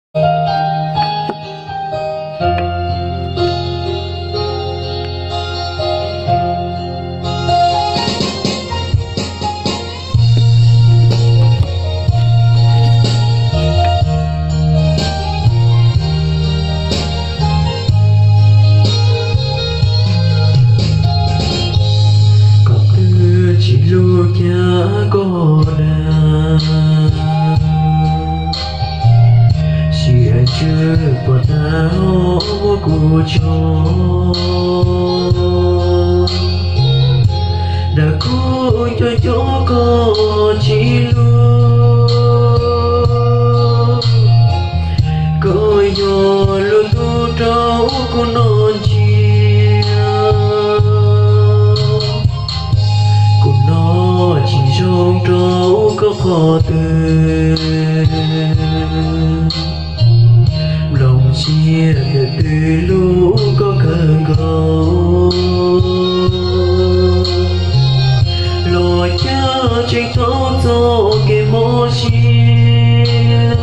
Koj twb tsis hlub kiag koj dag, sib hais tswv puas tag ho muab kuv tso. Dag kuv cov cov koj tsis hlub, koj yog lub ntuj rau kuv noj ntsia. Kuv noj tsis zoo rau koj qhov twg, nplooj siab twg twg hlub koj kawg nkaus. Los cas tseem tau txoj kev mob siab,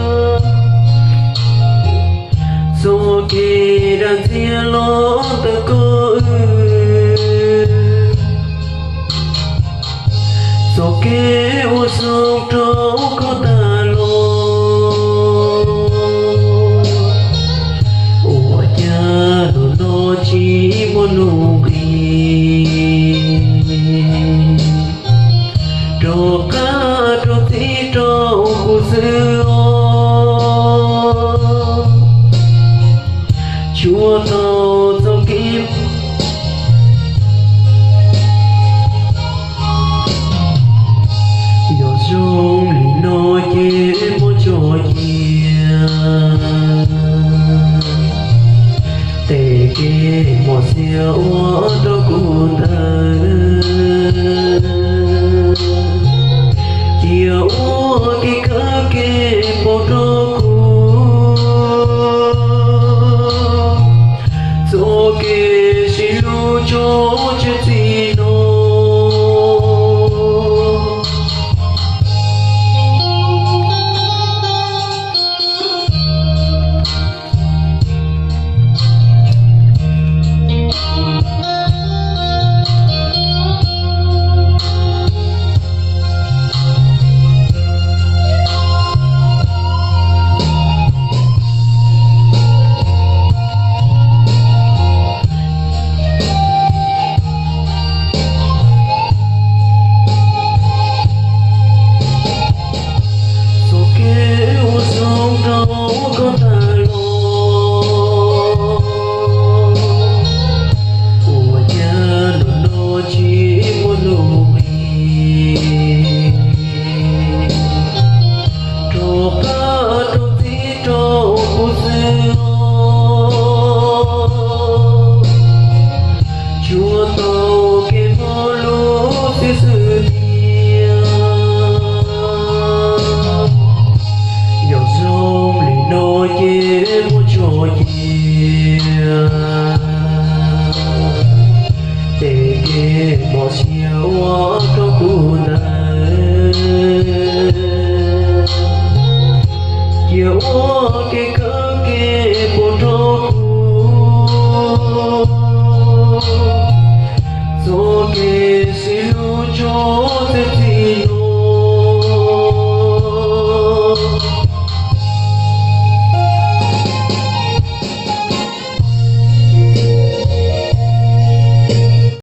txoj kev dag ntxias los ntawm koj wb, txoj kev ua zoo rau koj tag los. Ua cas hnub no tsis muaj nuj nqis, rov qab rau txim rau kuv xwb os. Tshuav tau txoj kev yog zoo li no ces muab tso cia, tej kev mos txia ua rau kuv ntawd, cia ua kev khav kev npau rau